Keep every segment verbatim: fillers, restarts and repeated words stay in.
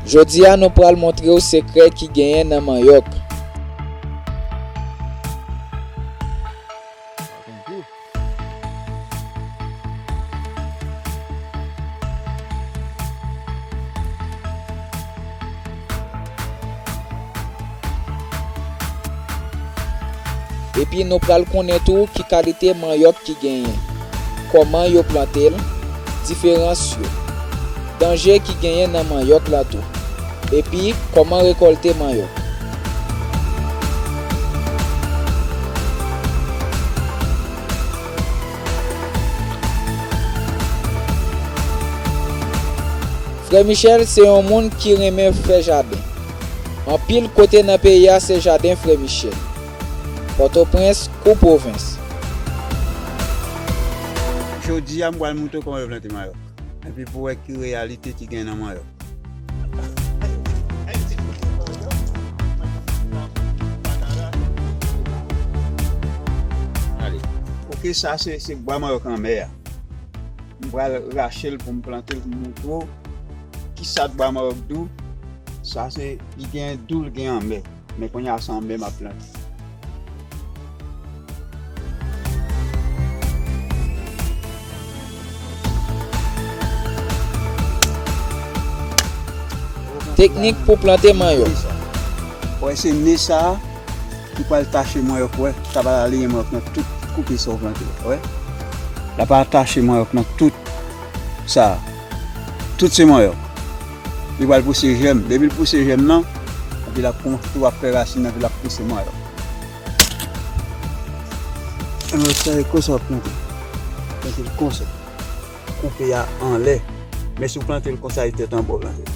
Jodi a, nou pral montre w sekrè ki genyen nan manyòk. Epi nou pral konnen tou ki kalite manyòk ki genyen, kòman yo plante l, diferans yo, danje ki genyen nan manyòk la tou, epi kòman rekòlte manyòk. Frè Michel se yon moun ki renmen fè jaden. Anpil kote nan peyi a se jaden Frè Michel. Pòtoprens kou pwovens. Jodi a, m pral montre w kòman yo plante manyòk. Epi pou w wè ki reyalite ki gen nan manyòk. Oke, sa se, se bwa manyòk anmè a. M pral rache l pou m plante l pou m montre w kisa bwa manyòk dou. Sa se, li gen dou, li gen anmè. Men kounye a se anmè m ap plante. Teknik pou plante manyòk. Wè, se ne sa a ki pral tache manyòk, wè. Sa pral aliyen manyòk nan tout koupe sa w plante, wè. L ap atache manyòk nan tout sa. Tout se manyòk. Li pral pouse jèm. Depi l pouse jèm nan, epi l ap kòmanse tou ap fè rasin nan, epi l ap pouse manyòk. Manyòk sa, e konsa w ap plante. Plante l konsa. Koupe a anlè. Men si w plante l konsa, e tèt anba w plante l.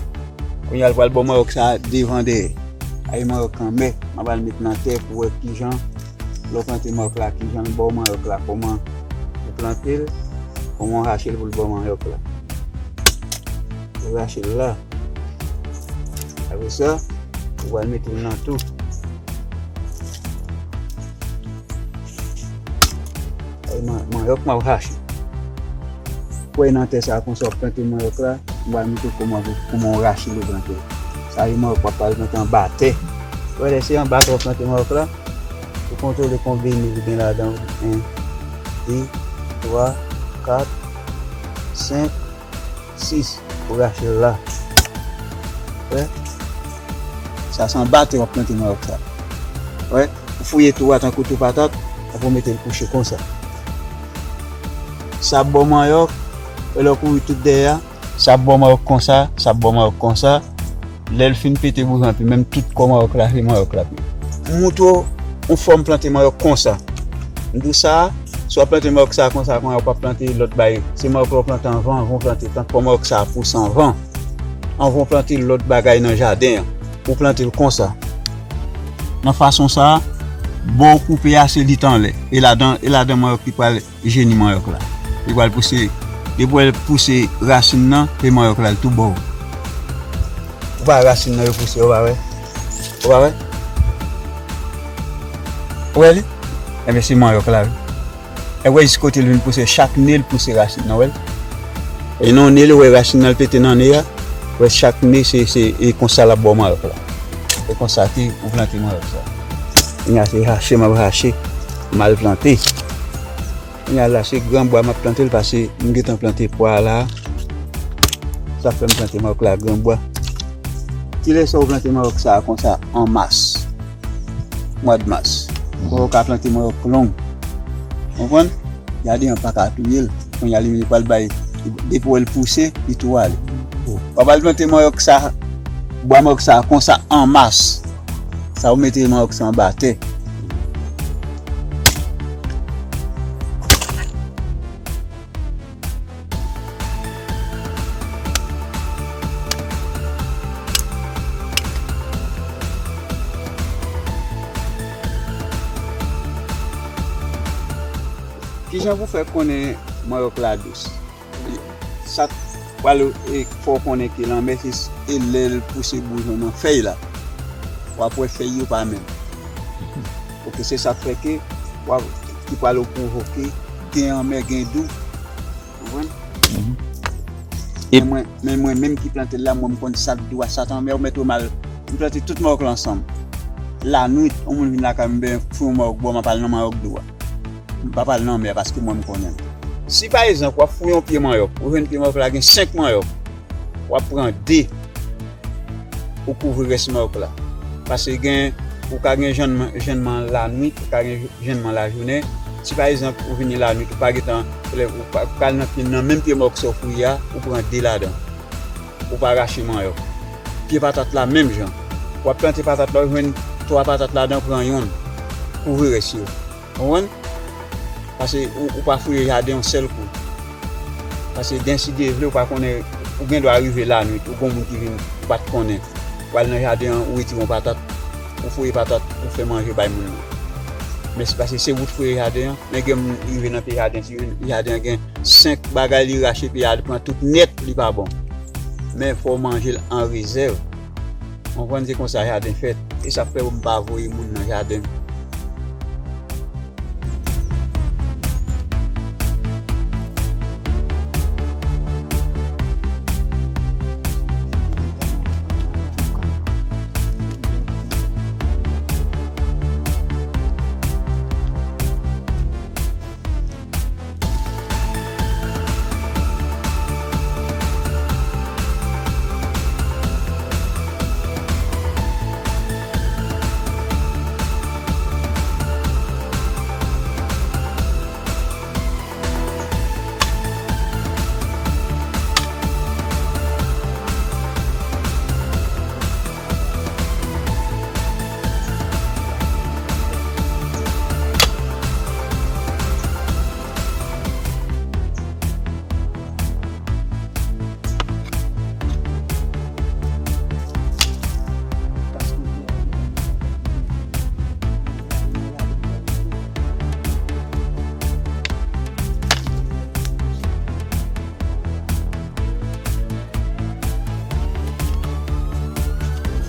Kounye a, l pral ba w manyòk sa devan dèyè. Ay, manyòk anmè. M ap al met nan tè pou wè kijan lè w plante manyòk la, kijan l ba w manyòk la, kòman ou plante l, kòman w rache l pou l ba w manyòk la. Ou rache l la. Apre sa, ou pral mete l nan tou. Ay, man-, manyòk m ap rache. Kwè nan tè sa konsa w ap plante manyòk la, m pral montre w kòman, kòman w rache l ou plante. Sa e manyòk w ap pral plante anba tè. Wè, lè se anba tè w ap plante manyòk la, ou kontwole konbyen li gen ladan, en, de, twa, kat, senk, sis, ou rache l la. Wè. Sa se anba tè w ap plante manyòk sa. Wè. Ou fouye twou a tankou twou patat, apre w mete l kouche konsa. Sa ap ba w manyòk, e lè w kouvri tout dèyè a, sa ap ba w manyòk konsa, sa ap ba w manyòk konsa. Lè l fin pete boujon, epi menm tout kò manyòk la, se manyòk la. M montre w yon fòm plante manyòk konsa. M di w sa, si w ap plante manyòk sa konsa, kounye a ou pa plante lòt bagay. Se manyòk la ou plante anvan, anvan w plante, tank fò manyòk sa a pouse anvan. Anvan w plante lòt bagay nan jaden an, ou plante l konsa. Nan fason sa a, bò w koupe a, se li t anlè. E ladan, e ladan manyòk li pral jeni manyòk la. Li pral pouse, li pral pouse rasin nan, e manyòk la, l tou ba w. Ou pa wè rasin nan yo pouse, ou pa wè? Ou pa wè? Ou wè li? Enben, se manyòk la, wi. E wè jis kote l vin pouse, chak ne l pouse rasin nan, wè l? E nan ne l, wè rasin nan l pete nan ne a, wè chak ne se, se, e konsa l ap ba w manyòk la. E konsa ke ou plante manyòk sa. Kounye a se rache m ap rache, m al plante. Kounye a la se granbwa m ap plante l, paske m gentan plante pwa la. Sa fè m plante manyòk la granbwa. Kilès ou plante manyòk sa a konsa an mas? Mwa d mas. Fò w ka plante manyòk long. Konprann? Jaden an pa ka touye l. Kounye a li menm li pral bay, depi w wè l pouse, li tou ale. W ap al plante manyòk sa, bwa manyòk sa konsa an mas. Sa ou mete manyòk sa anba tè. Kijan pou fè konnen manyòk la dous? Sa k pral, e, fè w konnen ke lanmè se, e lè l pouse boujon nan fèy la, w ap wè fèy yo pa menm. Oke, se sa k fè ke w ap, ki pral pwovoke gen anmè, gen dou. Konprann? Mhm. E men mwen, men mwen menm ki plante l la, mwen m konn sa k dou a, sa tanmè, ou mèt wè m al, m plante tout mayòk la ansanm. Lannuit, yon moun vin lakay m, ben, fouye yon mayòk bò, m ap al nan mayòk dou a. M p ap al nan mè a paske mwen m konnen l. Si pa egzanp, w ap fouye yon pye mayòk, ou jwenn pye mayòk la gen senk mayòk, w ap pran de, ou kouvri rès mayòk la. Paske gen, ou ka gen jennman, jennman lannuit, ou ka gen jennman lajounen. Si pa egzanp, ou vini lannuit, ou pa gentan, ou pa, ou pral nan pye, nan menm pye mayòk sa w fouye a, ou pran de ladan. Ou pa rache mayòk. Pye patat la, menm jan. W ap plante patat la, ou jwenn twa patat ladan, pran yonn. Kouvri rès yo. Konprann? Paske ou, ou pa fouye jaden yon sèl kou. Paske dènsi Dye vle, ou pa konnen, ou gen dwa rive lannuit, ou gon moun ki vin, ou pa t konnen. Ou al nan jaden an, ou retire yon patat, ou fouye patat, ou fè manje bay moun nan. Men se paske se ou t fouye jaden an, men gen moun rive nan pye jaden, si jaden an gen senk bagay li rache, pye a li pran tout nèt, li pa bon. Men fò w manje l an rezèv. Konprann, se konsa jaden fèt. E sa k fè m pa voye moun nan jaden m.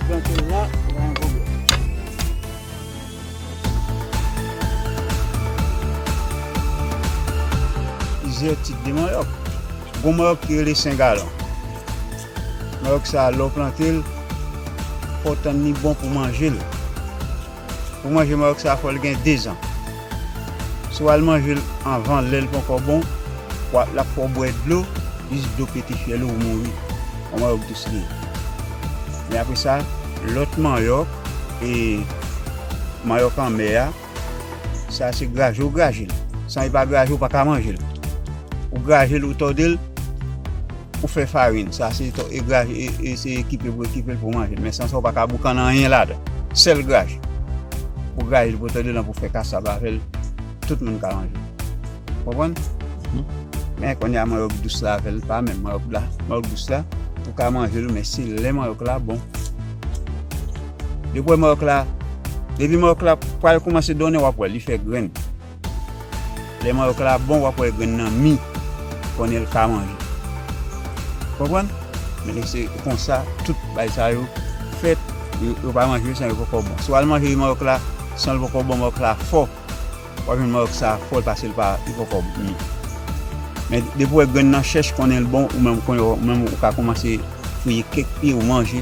Plante l la, pa gen pwoblèm. Plizyè tip de mayòk. Gon mayòk ki rele Sen Galon. Mayòk sa a, lè w plante l, fò w tann li bon pou manje l. Pou manje mayòk sa a, fò l gen dezan. Si w al manje l anvan, lè l poko bon, w a, l ap fè w bwè dlo, jis dlo pete fyèl ou, ou mouri. Yon mayòk dous li ye. Men apre sa, lòt mayòk, e mayòk anmè a, sa se graje w graje l. San e pa graje, ou pa ka manje l. Ou graje l, ou tòde l, ou fè farin. Sa se tò-, e graje, e, e se ekipe pou ekipe l pou manje l. Men san sa, ou pa ka boukannen anyen ladan. Sèl graje. Ou graje l pou tòde l, pou fè kasab avè l, tout moun ka manje l. Konprann? Mhm. Men kounye a, mayòk dous la avè l pa menm. Mayòk la, mayòk dous la, ou ka manje l, men se lè mayòk la bon. Depi w wè mayòk la, depi mayòk la pral kòmanse donnen, w ap wè li fè grenn. Lè mayòk la bon, w ap wè grenn nan mi, konnen l ka manje. Konprann? Men se konsa, tout bagay sa yo fèt, yo, yo pa manje yo san yo poko bon. Si w al manje mayòk la, san l poko bon, mayòk la fò, w ap jwenn mayòk sa fò, l pase l pa, li poko mi. Men depi w wè grenn nan chèch, konnen l bon, ou menm, konnen, ou menm ou ka kòmanse fouye kèk pye ou manje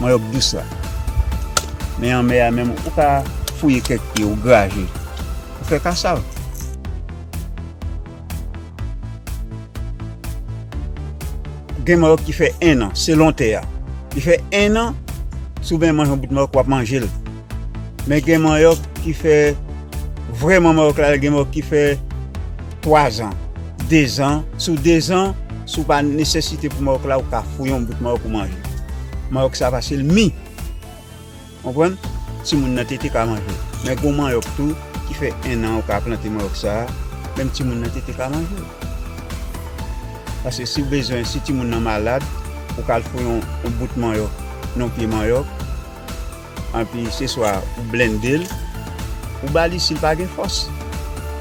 mayòk dous la. Men anmè a menm, ou ka fouye kèk pye ou graje. Ou fè kasav. Gen mayòk ki fè en an, selon tè a. Li fè en an, si w byen manje yon bout mayòk, w ap manje l. Men gen mayòk ki fè, vrèman mayòk la, gen mayòk ki fè twazan, dezan. Sou dezan, si w pa nesesite pou mayòk la, ou ka fouye yon bout mayòk ou manje. Mayòk sa fasil mi. Konprann? Timoun nan tete ka manje l. Men gon mayòk tou ki fè en an ou ka plante mayòk sa a, menm timoun nan tete ka manje l. Paske si w bezwen, si timoun nan malad, ou ka al fouye yon, yon bout mayòk, nan yon pye mayòk, anpi se swa ou blende l, ou ba li si l pa gen fòs.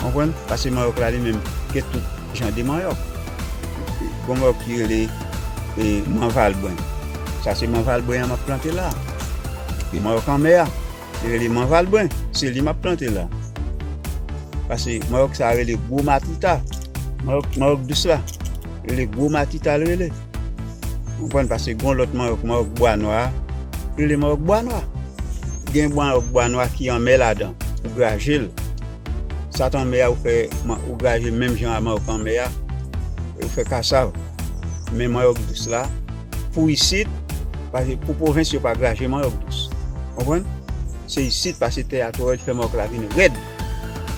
Konprann? Paske mayòk la li menm gen tout jan de mayòk. Gon mayòk ki rele, e, manvalbren. Sa se manvalbren an m ap plante la. Mayòk anmè a, li rele manvalbren. Se li m ap plante la. Paske mayòk sa rele gwo matita. Mayòk, mayòk dous la, rele gwo matita l rele. Konprann? Paske gon lòt manyòk, manyòk bwa nwa, rele manyòk bwa nwa. Gen manyòk bwa nwa ki anmè ladan, ou graje l. Sa t anmè a, ou fè, ou graje l menm jan a manyòk anmè a, e ou fè kasav. Men manyòk dous la, pou isit, paske pou pwovens, yo pa graje manyòk dous. Konprann? Se isit, paske tè a twò rèd, fè manyòk la vin rèd.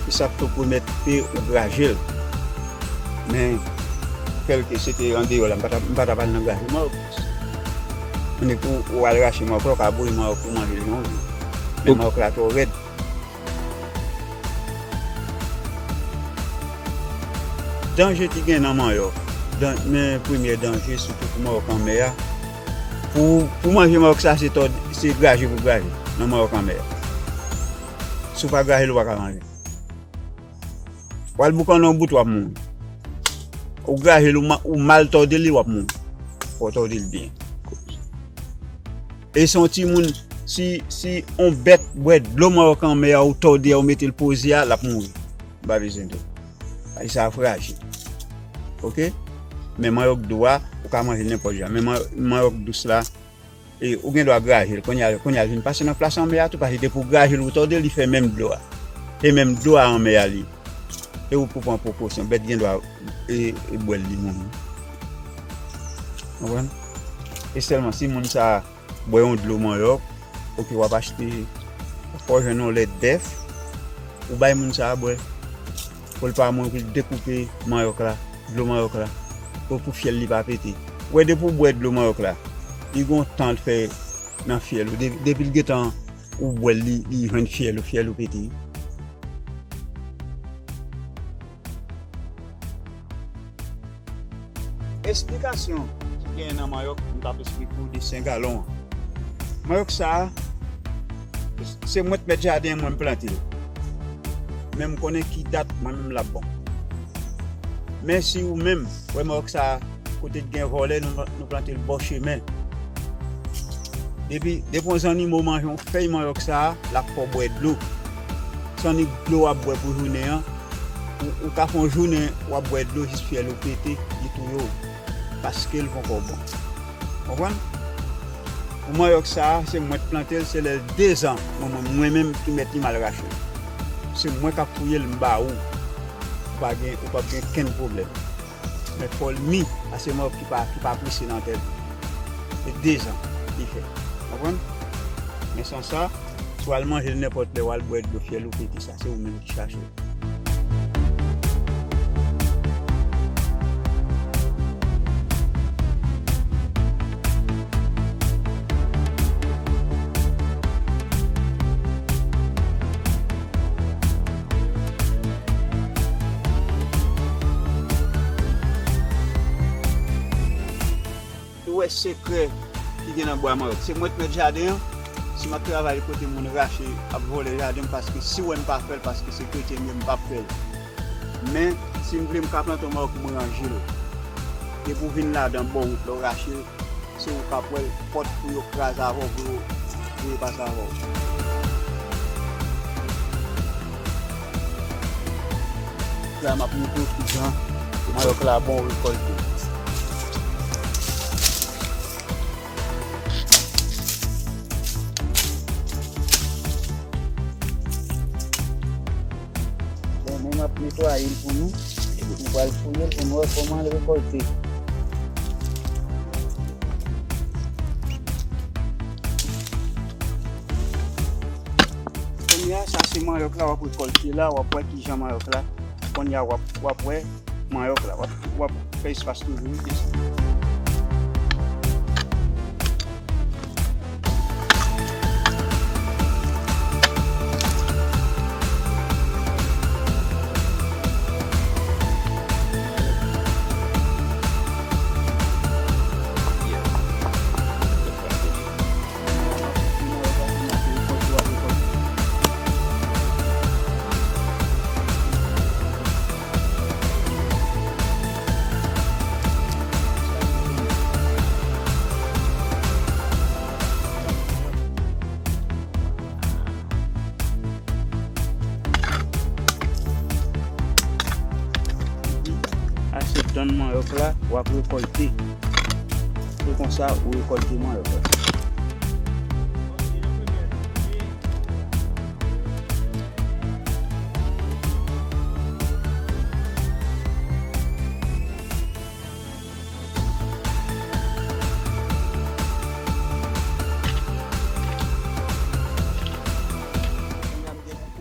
E sa k fè w pwomèt ke ou graje l. Men, kèlke se te andeyò la, m pa ta, m pa ta pral nan graje manyòk. Men pou ou al rache manyòk la, ou ka boure manyòk ou manje l jan w vle. Men manyòk la twò rèd. Danje ki gen nan manyòk, dan-, men premye danje, sitou pou manyòk anmè a, pou, pou manje manyòk sa, se tò, se graje pou graje nan manyòk anmè a. Si w pa graje l, ou pa ka manje. W al boukannen yon bout, w ap mouri. Ou graje l, ou ma-, ou mal tòde li, w ap mouri. Fò w tòde l byen. E se yon timoun, si, si yon bèt bwè dlo manyòk anmè a, ou tòde a, ou mete l poze a, l ap mouri. M pa bezwen di w. Paske sa frajil. Oke? Men manyòk dou a, ou ka manje l nenpòt jan. Men man-, manyòk dous la, e, ou gen dwa graje l. Kounye a, kounye a, l vin pase nan plas anmè a tou, paske depi w graje l, ou tòde, li fè menm dlo a. E menm dlo a anmè a li. E ou pou pran prekosyon, bèt gen dwa, e, e bwè l li menm. Konprann? E sèlman si moun sa a bwè yon dlo manyòk, oke, w ap achte, fò w jwenn yon lèt bèf, ou bay moun sa a bwè. Fò l pa mouri pou l dekoupe manyòk la, dlo manyòk la, pou, pou fyèl li pa pete. Ou wè, depi w bwè dlo manyòk la, li gon tan l fè nan fyèl ou. De-, depi l gentan ou bwè l, li, li jwenn fyèl ou, fyèl ou pete. Esplikasyon ki genyen nan manyòk, m t ap esplike w de sen galon an. Manyòk sa a, se mwen k mèt jaden an, mwen m plante l. Men m konnen ki dat mwen menm l ap bon. Men si ou menm, wè manyòk sa a, kote k gen vòlè, nou, nou plante l bò chemen. Depi, depi yon zannimo manje yon fèy manyòk sa a, l ap fè w bwè dlo. Se annik dlo w ap bwè pou jounen an. Ou, ou ka fè yon jounen, w ap bwè dlo jis fyèl ou pete, li touye w. Paske l poko bon. Konprann? Pou manyòk sa a, se mwen k plante l, se lè l de zan, mwen, mwen, mwen menm ki mèt li m al rache l. Se mwen k ap fouye l, m ba ou. Ou pa gen, ou p ap gen kenn pwoblèm. Men fò l mi, paske manyòk ki pa, ki pa prese nan tè li. Se de zan li fè. Konprann? Men san sa, si w al manje l nenpòt lè, w al bwè dlo, fyèl ou pete, sa se ou menm ki chache l. Ou wè sekrè ki gen nan bwa manyòk. Se mwen k mèt jaden an. Si m ap travay kote moun rache, ap vòlè jaden m, paske si w wè m pa fè l, paske se kretyen m ye, m p ap fè l. Men, si m vle, m ka plante yon manyòk, m ranje l. Depi w vin ladan bò wout la, w rache l, se ou k ap wè l, pòt pou yo kraze avè w, pou yo, pou yo pase avè w. La, m ap montre w kijan manyòk la bon rekòlte. Bon, men m ap netwaye l pou nou. Nou pral fouye l pou nou wè kòman l rekòlte. Kounye a, sa se manyòk la w ap rekòlte la, w ap wè kijan manyòk la. Kounye a, w ap, w ap wè manyòk la, w ap, w ap fè espas toujou, wi, desann. A se donn manyòk la, w ap rekòlte. E konsa, ou rekòlte manyòk la.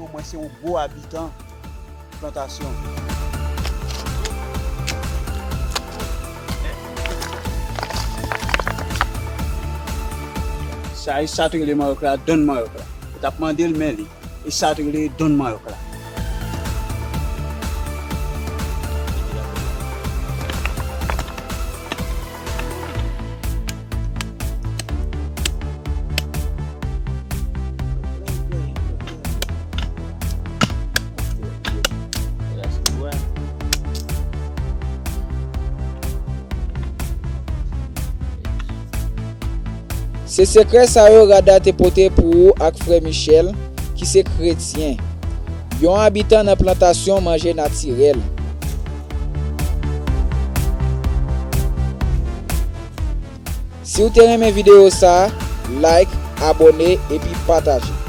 Omwen se yon gwo abitan plantasyon. Sa e sa t rele manyòk la, donn manyòk la. Ou t ap mande l, men li. E sa t rele donn manyòk la. Se sekrè sa yo Rada te pote pou ou ak frè Michel, ki se kretyen, yon abitan nan plantasyon manje natirèl. Si w te renmen videyo sa, like, abòne epi pataje.